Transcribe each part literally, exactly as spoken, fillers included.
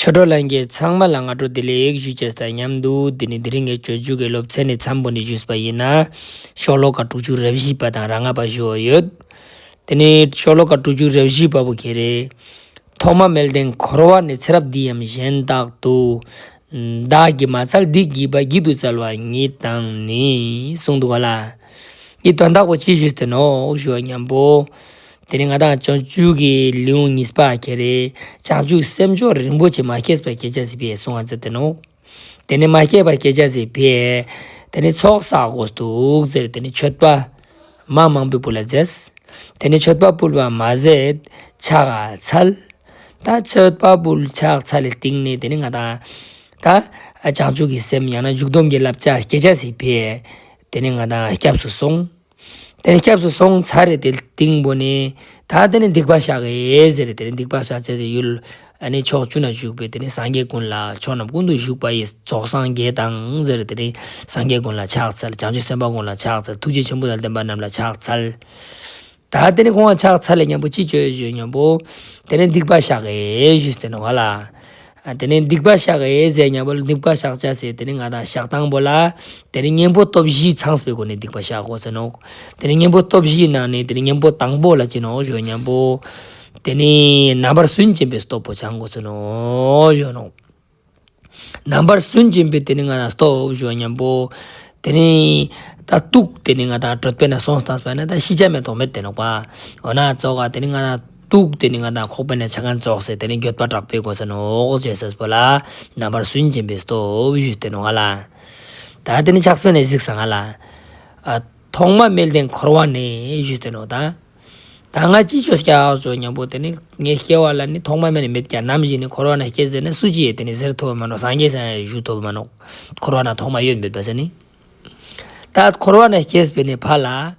ཆོས་གྲོགས་ལྷན་རྒྱས་ཚང་མ་ལ་སྔ་དྲོ་བདེ་ལེགས་ཞུ་ཅེས་དང་མཉམ་དུ། དེ་ནི་དེ་རིང་གི་སྤྱོད་འཇུག་གི་སློབ་ཚན་ནི་མཚམས་པོ་ནས་ཞུས་པ་ཡིན་ན། ཤོ་ལོ་ཀ་དྲུག་ཅུ་རེ་བཞི་པ་དང་རེ་ལྔ་པ་ཞུ་བ་ཡོད། དེ་ནི་ཤོ་ལོ་ཀ་དྲུག་ཅུ་རེ་བཞི་པ་བོ་ཁྱེར་རེ། ཐོག་མ་མེད་ལྡན་འཁོར་བ་ནི། ཚེ་རབས་འདི་ཡང་གཞན་དག་ཏུ། བདག་གིས་མ་འཚལ་སྡིག་བགྱིས་པ། བགྱིད་དུ་སྩལ་བ་ཉིད་དང་ནི། གསུངས་འདུག་ག་ལེ། འདིའི་དོན་དག་པོ་ཅི་ཞུས་ཏེ་ནོག་ཞུ་བ་མཉམ་པོ། དེ་ནི་ང་དང་བྱང་ཆུབ་ཀྱི་ལེའུ་གཉིས་པ་ཁྱེར་རེ། བྱང་ཆུབ་སེམས་མཆོག་རིན་པོ་ཆེ་མ་སྐྱེས་པ་སྐྱེ་ཅེས་སི་ཕིའ་གསུང་བ་མཛད་དེ་ནོག་དེ་ནི་མ་སྐྱེས་པ་སྐྱེ་ཅེས་སི་ཕིའ། དེ་ནི་ཚོགས་བསགས་དགོས་འདུག་ཟེར། དེ་ནི་མཆོད་པ་མ་མང་པོའི་ཕུལ་ལ་མཛད། དེ་ནི་མཆོད་པ་ཕུལ་བ་མ་ཟད་ཕྱག་འཚལ། ད་མཆོད་པ་ཕུལ་ཕྱག་འཚལ་ལི་སྟིང་ནེ་དེ་ནི་ང་དང་ད་བྱང་ཆུབ་ཀྱི་སེམས་ཡང་ན་འཇུག་སྡོམ་གྱི་བསླབ་བྱ་སྐྱེ་ཅེས་སི་ཕིའ། དེ་ནི་ང་དང་སྐྱབས་སུ་སོང་། དེ་ནི་སྐྱབས་སུ་སོང་ཚར་རེ་དེ་སྟིང་པོ་ནི་ད་དེ་ནི་སྡིག་པ་བཤགས་ཡེ་ཟེར། དེ་ནི་སྡིག་པ་བཤགས་ཅེས་སི་ཡུལ། ཨ་ནི་ཕྱོགས་བཅུ་ན་བཞུགས་པའི་དེ་ནི་སངས་རྒྱས་ཀུན་ལ། ཕྱོགས་རྣམས་ཀུན་ཏུ་བཞུགས་པ་ཡི་རྫོགས་སངས་རྒྱས་དང་ཟེར། དེ་ནི་སངས་རྒྱས་ཀུན་ལ་ཕྱག་འཚལ། བྱང་ཆུབ་སེམས་དཔའ་ཀུན་ལ་ཕྱག་འཚལ། ཐུགས་རྗེ་ཆེན་པོ་དང་ལྡན་པ་རྣམས་ལ་ཕྱག་འཚལ། ད་དེ་ནི་ཁོང་ལ་ཕྱག་འཚལ་ལེ་མཉམ་པོ་ཅི་ཅོས་ཞུ་མཉམ་པོ། དེ་ནི་སྡིག་པ་བཤགས་ཡེ་ཞུས་ཏེ་ནོག་ག་ལེ། ཨ་དེ་ནི་སྡིག་པ་བཤགས་ཡེ་ཟེར་མཉམ་པོ་སྡིག་པ་བཤགས་ཅེས་སི་དེ་ནི་ང་དང་བཤགས་སྟངས་པོ་ལ། དེ་ནི་གཉེན་པོ་སྟོབས་བཞི་ཚང་བའི་སྒོ་ནས་སྡིག་པ་བཤགས་དགོས་ཟེར་ནོག་དེ་ནི་གཉེན་པོ་སྟོབས་བཞིའི་ནང་ནས་དེ་ནི་གཉེན་པོ་དང་པོ་ལ་ཅི་ནོག་ཞུ་མཉམ་པོ། དེ་ནི་རྣམ་པར་སུན་འབྱིན་པའི་སྟོབས་པོ་ཚང་དགོས་ཟེར་ནོག་ཞུ་ནོག་རྣམ་པར་སུན་འབྱིན་པའི་དེ་ནི་ང་དང་སྟོབས་ཞུ་བ་མཉམ་པོ། དེ་ནི་ད་དུག་དེ་ནི་ང་དང་གྲོད་པའི་ནང་སོང་སྟངས་པ་ན་ད་ཤི་ཆ་མེད་དོ་མེད་དེ་ནོག་པ། འོ་ན་ཙོགས་དེ་ནི་ང་དང་དུག་དེ་ནི་ང་དང་ཁོག་པའི་ནང་ཆ་མཁན་ཙོགས་སེ་དེ་ནི་འགྱོད་པ་དྲག་པོའི་དགོས་ཟེར་ནོག་ཞེས་ཟེར་པོ་ལ། རྣམ་པར་སུན་འབྱིན་པའི་སྟོབས་ཞུས་ཏེ་ནོག་ག་ལེ། ད་དེ་ནི་ཕྱག་དཔེ་ནས་གཟིགས་སང་ག་ལེ། ཨ་ཐོག་མ་མེད་ལྡན་འཁོར་བ་ནས་ཞུས་ཏེ་ནོག་ད། ད་ང་ཅི་ཅོས་ཀྱག་ཞུ་མཉམ་པོ་དེ་ནི་ངའི་སྐྱེ་བ་ལ་ནི་ཐོག་མ་མེད་ནི་མེད་ཀྱག་ནམ་ཞིག་ནི་འཁོར་བ་ན་སྐྱེས་ཟེར་ན་སུ་ཅི་ཡེ་དེ་ནི་ཟེར་ཐུབ་བ་མ་ནོག་སངས་རྒྱས་སང་ཞུ་ཐུབ་བ་མ་ནོག་འཁོར་བ་ན་ཐོག་མ་ཡོད་མེད་པ་ཟེར་ནི། ད་འཁོར་བ་ན་སྐྱེས་པའི་ནི་ཕ་ལ།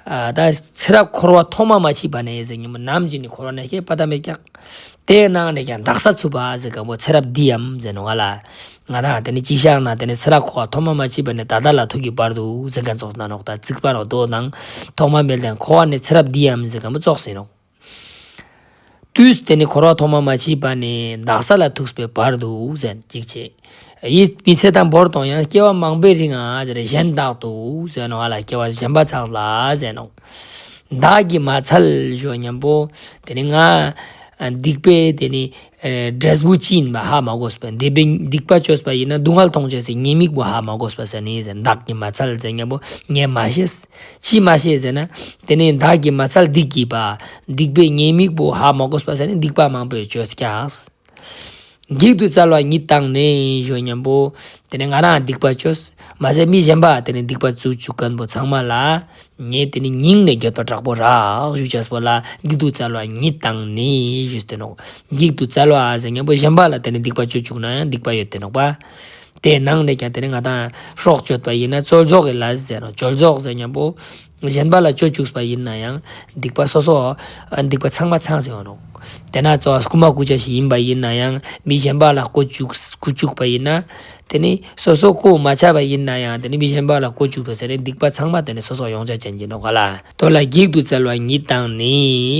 ཨ་ད་ཚེ་རབས་འཁོར་བ་ཐོག་མ་མ་མཆིས་པ་ནས་ཟེར་མཉམ་པོ་ནམ་ཞིག་ནི་འཁོར་བ་ན་སྐྱེས་པ་ད་མེད་ཀྱག་དེའི་ནང་ནས་ཀྱང་དག་ས་ཚུག་པ་ཟེར་མཁན་པོ་ཚེ་རབས་འདི་ཡང་ཟེར་ནོག་ག་ལེ། ང་དང་དེ་ནི་ཅི་བཤད་ན་དེ་ནི་ཚེ་རབས་འཁོར་བ་ཐོག་མ་མ་མཆིས་པ་ནས་ད་ལྟ་ལ་ཐུག་གི་བར་དུ་ཟེར་མཁན་ཙོགས་ན་ནོག་ད་ཚིག་པ་ནོག་དོ་དང་ཐོག་མ་མེད་ལྡན་འཁོར་བ་ནས་ཚེ་རབས་འདི་ཡང་ཟེར་མཁན་པོ་ཙོགས་ཟེར་ནོག་དུས་དེ་ནི་འཁོར་བ་ཐོག་མ་མ་མཆིས་པ་ནས་དག་ས་ལ་ཐུག་པའི་བར་དུ་ཟེར་ཅིག་ཆེ། ཡིད་མི་ཚེ་དང་བོར་དང་ཡང་། སྐྱེ་བ་མང་པོའི་རིང་ང་ཟེར་གཞན་དག་ཏུ་ཟེར་ནོག་ག་ལེ། སྐྱེ་བ་གཞན་པ་ཚག་ལ་ཟེར་ནོག་བདག་གིས་མ་འཚལ་ཞུ་མཉམ་པོ་དེ་ནི་ང་སྡིག་པའི་དེ་ནི་འབྲས་བུ་ཅི་ཡིན་པ་ཧ་མ་གོས་པ། སྡིག་པའི་སྡིག་པ་ཅོས་པ་ཡིན་ན་སྡུག་བསྔལ་མཐོང་ཅེས་སི་ཉེས་དམིགས་པོ་ཧ་མ་གོས་པ་ཟེར་ནི་ཟེར། བདག་གིས་མ་འཚལ་ཟེར་མཉམ་པོ་ངས་མ་ཤེས། ཅི་མ་ཤེས་ཟེར་ན། དེ་ནི་བདག་གིས་མ་འཚལ་སྡིག་བགྱིས་པ། སྡིག་པའི་ཉེས་དམིགས་པོ་ཧ་མ་གོས་པ་ཟེར་ནི་སྡིག་པ་མང་པོ་ཅོས་ཀྱག་བགྱིད་དུ་སྩལ་བ་ཉིད་དང་ནི་ཞུ་མཉམ་པོ། དེ་ནི་ང་རང་སྡིག་པ་ཅོས། མ་ཟད་མི་གཞན་པ་དེ་ནི་སྡིག་པ་ཅོ་བཅུག་མཁན་པོ་ཚང་མ་ལ། ངས་དེ་ནི་སྙིང་ནས་འགྱོད་པ་དྲག་པོ་རག་ཞུ་ཅེས་པོ་ལ་བགྱིད་དུ་སྩལ་བ་ཉིད་དང་ནི་ཞུས་ཏེ་ནོག་བགྱིད་དུ་སྩལ་བ་ཟེར་མཉམ་པོ་གཞན་པ་ལ་དེ་ནི་སྡིག་པ་ཅོ་བཅུག་ན་ཡང་སྡིག་པ་ཡོད་དེ་ནོག་པ། དེའི་ནང་ནས་ཀྱང་དེ་ནི་ང་དང་སྲོག་གཅོད་པ་ཡིན་ན་བཙོ་བཟོ་གི་ལས་ཟེར་ནོག་བཙོ་བཟོ་ཟེར་མཉམ་པོ། གཞན་པ་ལ་ཅོ་བཅུག་པ་ཡིན་ན་ཡང་སྡིག་པ་སོ་སོ་སྡིག་པ་ཚང་མ་ཚང་ཟེར་ཡོང་ནོག་དེ་ན་གཙོ་བོ་རྐུ་མ་རྐུ་ཅེས་ཤིག་ཡིན་པ་ཡིན་ན་ཡང་མི་གཞན་པ་ལ་རྐུ་བཅུག་རྐུ་བཅུག་པ་ཡིན་ན། དེ་ནི་སོ་སོ་རྐུ་མ་ཆ་བ་ཡིན་ན་ཡང་དེ་ནི་མི་གཞན་པ་ལ་རྐུ་བཅུག་པ་ཟེར་ནི་སྡིག་པ་ཚང་མ་དེ་ནི་སོ་སོ་ཡོང་ཆ་ཅན་གྱི་ནོག་ག་ལེ། དོ་ལ་བགྱིད་དུ་སྩལ་བ་ཉིད་དང་ནི་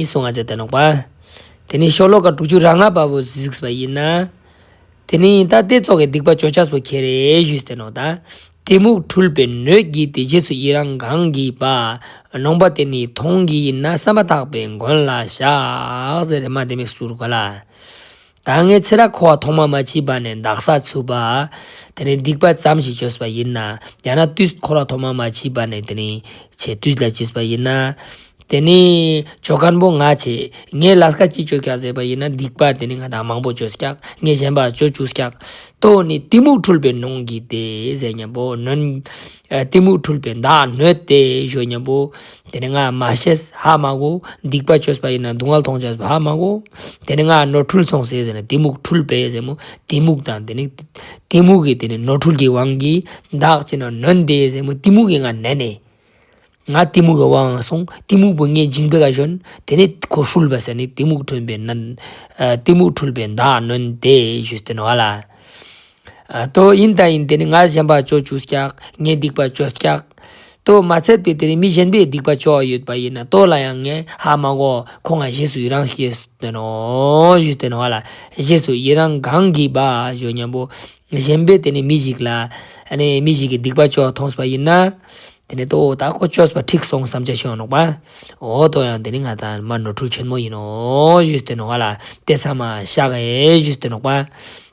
གསུང་ང་མཛད་དེ་ནོག་པ། དེ་ནི་ཤོ་ལོ་ཀ་དྲུག་ཅུ་རེ་ལྔ་པ་བོ་གཟིགས་པ་ཡིན་ན། དེ་ནི་ད་དེ་ཙོགས་སི་སྡིག་པ་ཅོ་ཅེས་པོ་ཁྱེར་རེ་ཞུས་ཏེ་ནོག་ད། གཏི་མུག་འཁྲུལ་པའི་སྣོད་ཀྱིས་ཏེ། རྗེས་སུ་ཡི་རང་གང་བགྱིས་པ། ནོངས་པ་དེ་ནི་མཐོང་བགྱིས་ཡིན་ན། བསམ་པ་ཐག་པས་མགོན་ལ་བཤགས། ཟེར་མ་དེ་མི་གསུར་ག་ལེ། ད་ངས་ཚེ་རབས་འཁོར་བ་ཐོག་མ་མ་མཆིས་པ་ནས་དག་ས་ཚུག་པ། དེ་ནི་སྡིག་པ་ཙམ་ཞིག་ཅོས་པ་ཡིན་ན། ཡང་ན་དུས་འཁོར་བ་ཐོག་མ་མ་མཆིས་པ་ནས་དེ་ནི་ཆེ་དུས་ལ་ཅོས་པ་ཡིན་ན། དེ་ནི་ཅོ་མཁན་པོ་ང་ཆེ། ངས་ལས་ཀ་ཅི་ཅོ་ཀྱག་ཟེར་བ་ཡིན་ན་སྡིག་པ་དེ་ནི་ང་དང་མང་པོ་ཅོས་ཀྱག་ངས་གཞན་པ་ཅོ་བཅུག་ཀྱག་དོ་ནི་གཏི་མུག་འཁྲུལ་པའི་སྣང་གིས་ཏེ་ཟེར་མཉམ་པོ་ནོན། ཨ་གཏི་མུག་འཁྲུལ་པའི་མདའ་ནོན་ཏེ་ཞུ་མཉམ་པོ། དེ་ནི་ང་མ་ཤེས་ཧ་མ་གོ། སྡིག་པ་ཅོས་པ་ཡིན་ན་སྡུག་བསྔལ་མཐོང་ཅེས་པོ་ཧ་མ་གོ། དེ་ནི་ང་ནོར་འཁྲུལ་སོང་སེ་ཟེར་ན་གཏི་མུག་འཁྲུལ་པའི་ཟེར་མོ་གཏི་མུག་དང་དེ་ནི་གཏི་མུག་གི་དེ་ནི་ནོར་འཁྲུལ་གྱི་དབང་གིས་མདའ་ཅིག་ན་ནོན་ཏེ་ཟེར་མོ་གཏི་མུག་གི་ང་ནན་ནས། ང་གཏི་མུག་གི་དབང་སོང་གཏི་མུག་པོ་ངའི་མཇིང་པའི་ཀ་ཞོན། དེ་ནི་ཁོ་ཧྲུལ་བ་ཟེར་ནི་གཏི་མུག་འཁྲུལ་པའི་ནན། ཨ་གཏི་མུག་འཁྲུལ་པའི་མདའ་ནོན་ཏེ་ཞུས་ཏེ་ནོག་ལེ། ཨ་དོ་ཡིན་ད་ཡིན་དེ་ནི་ང་གཞན་པ་ཅོ་བཅུག་ཀྱག་ངས་སྡིག་པ་ཅོས་ཀྱག་ཏོ་མ་ཚད་པའི་དེ་ནི་མི་གཞན་པའི་སྡིག་པ་ཅོ་ཡོད་པ་ཡིན་ན་ཏོ་ལ་ཡང་ངས་ཧ་མ་གོ། ཁོང་ང་རྗེས་སུ་ཡི་རང་སྐྱེས་ཏེ་ནོག་ཞུས་ཏེ་ནོག་ཧ་ལ། རྗེས་སུ་ཡི་རང་གང་གིས་པ་ཞུ་ཉམ་པོ། གཞན་པའི་དེ་ནི་མི་ཞིག་ལ་ཨ་ནི་མི་ཞིག་གི་སྡིག་པ་ཅོ་མཐོང་པ་ཡིན་ན། དེ་ནི་ཏོ་ད་ཁོ་ཅོས་པ་འགྲིག་སོང་བསམ་ཆ་ཤེས་ནོག་པ། འོ་ཏོ་ཡང་དེ་ནི་ང་ཏང་མ་ནོར་འཁྲུལ་ཆེན་མོ་ཡིན་ནོག་ཞུས་ཏེ་ནོག་ཧ་ལ། དེ་ཚང་མ་བཤགས་ཨེ་ཞུས་ཏེ་ནོག་པ།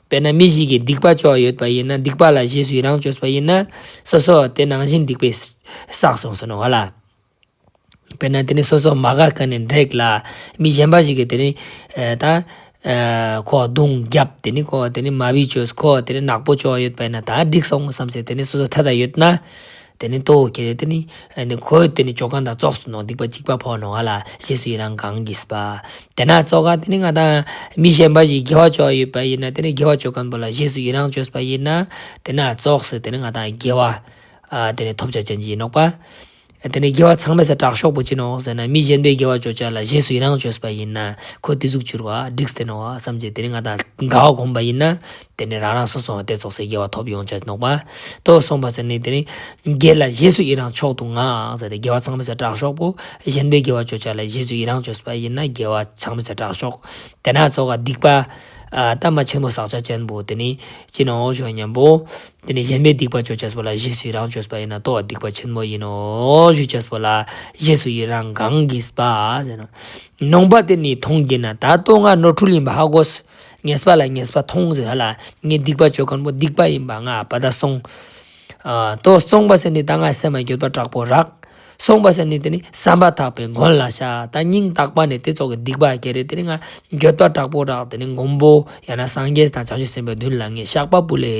དཔེར་ན་མི་ཞིག་གི་སྡིག་པ་ཅོ་ཡོད་པ་ཡིན་ན་སྡིག་པ་ལ་རྗེས་སུ་ཡི་རང་ཅོས་པ་ཡིན་ན་སོ་སོ་དེ་ནང་བཞིན་སྡིག་པ་བསགས་སོང་ཟེར་ནོག་ཧ་ལ། དཔེར་ན་དེ་ནི་སོ་སོ་མ་དགའ་མཁན་ནི་འདྲེ་ལ་མི་གཞན་པ་ཞིག་གིས་དེ་ནི་ཨེ་ད་ཨེ་ཁོ་རྡུང་རྒྱབ། དེ་ནི་ཁོ་དེ་ནི་མ་བི་ཅོས། ཁོ་དེ་ནི་ནག་པོ་ཅོ་ཡོད་པ་ཡིན་ན་ད་འགྲིག་སོང་བསམ་སྟེ་དེ་ནི་སོ་སོ་ཐད་ད་ཡོད་ན། དེ་ནི་ཏོ་ཁྱེར་དེ་ནི་ཨེ་ནི་ཁོ་དེ་ནི་ཅོ་མཁན་དང་ཙོགས་སུ་ནོག་སྡིག་པ་གཅིག་པ་ཕོག་ནོག་ཧ་ལ། རྗེས་སུ་ཡི་རང་གང་གིས་པ། དེ་ན་ཙོགས་ཀ་དེ་ནི་ང་ཏང་མི་གཞན་པ་ཞིག་དགེ་བ་ཅོ་ཡོད་པ་ཡིན་ན་དེ་ནི་དགེ་བ་ཅོ་མཁན་པོ་ལ་རྗེས་སུ་ཡི་རང་ཅོས་པ་ཡིན་ན་དེ་ན་ཙོགས་སུ་དེ་ནི་ང་ཏང་དགེ་བ་ཨ་དེ་ནི་ཐོབ་ཆ་ཅན་ཅིག་ཡིན་ནོག་པ། དེ་ནི་དགེ་བ་ཚང་མའི་སང་དྲག་ཤོས་པོ་ཅི་ནོག་ཟེར་ན་མི་གཞན་པའི་དགེ་བ་ཅོ་ཆ་ལ་རྗེས་སུ་ཡི་རང་ཅོས་པ་ཡིན་ན་ཁོ་དེ་ཟུག་གྱུར་བ་འགྲིག་སྟེ་ནོག་བསམ་སྟེ་དེ་ནི་ང་ཏང་དགའ་བ་སྒོམ་པ་ཡིན་ན་དེ་ནི་རང་རང་སོ་སོ་དེ་ཙོགས་སི་དགེ་བ་ཐོབ་ཡོང་ཆ་ནོག་པ། ཏོ་སོང་པ་ཟེར་ནི་དེ་ནི་དགེ་ལ་རྗེས་སུ་ཡི་རང་མཆོག་ཏུ་བསྔགས་ཟེར་ཏེ་དགེ་བ་ཚང་མའི་སང་དྲག་ཤོས་པོ་གཞན་པའི་དགེ་བ་ཅོ་ཆ་ལ་རྗེས་སུ་ཡི་རང་ཅོས་པ་ཡིན་ན་དགེ་བ་ཚང་མའི་སང་དྲག་ཤོས། དེ་ན་ཙོགས་ཀ་སྡིག་པ་ཨ་ད་མ་ཆེན་མོ་བསགས་ཆ་ཅན་པོ་དེ་ནི་ཅི་ནོག་ཞུ་ཉམ་པོ། དེ་ནི་གཞན་པའི་སྡིག་པ་ཅོ་ཆ་པོ་ལ་རྗེས་སུ་ཡི་རང་ཅོས་པ་ཡིན་ན་ཏོ་སྡིག་པ་ཆེན་མོ་ཡིན་ནོག་ཞུ་ཆ་པོ་ལ་རྗེས་སུ་ཡི་རང་གང་གིས་པ་ཟེར་ནོག་ནོངས་པ་དེ་ནི་མཐོང་གིས་ན། ད་ཏོ་ང་ནོར་འཁྲུལ་ཡིན་པ་ཧ་གོས། ངེས་པ་ལ་ངེས་པ་མཐོང་ཟེར་ཧ་ལ། ངའི་སྡིག་པ་ཅོ་མཁན་པོ་སྡིག་པ་ཡིན་པ་ང་པ་ད་སོང་། ཨ་ཏོ་སོང་པ་ཟེར་ནི་ད་ང་སེམས་མ་འགྱོད་པ་དྲག་པོ་རག་སོང་པ་ཟེར་ནི་དེ་ནི་བསམ་པ་ཐག་པའི་མགོན་ལ་ཤ། ད་སྙིང་ཐག་པ་ནས་དེ་ཙོགས་ཀྱི་སྡིག་པ་ཁྱེར་དེ་ནི་ང་འགྱོད་པ་དྲག་པོ་རག་དེ་ནི་མགོན་པོ་ཡང་ན་སངས་རྒྱས་དང་བྱང་ཆུབ་སེམས་དཔའི་མདུན་ལ་ངས་བཤགས་པ་ཕུལ་ལེ་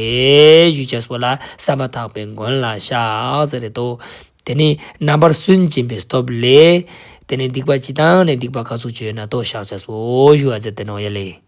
ཞུ་ཆ་པོ་ལ་བསམ་པ་ཐག་པའི་མགོན་ལ་ཤ་ཟེར་རེ་ཏོ། དེ་ནི་རྣམ་པར་སུན་འབྱིན་པའི་སྟོབས་ལས། དེ་ནི་སྡིག་པ་ཅི་དང་ནི་སྡིག་པ་ག་ཟུག་ཅོས་ན་ཏོ་བཤགས་ཆ་པོ་ཞུ་བ་ཟེར་ཏེ་ནོག་ཡ་ལེ།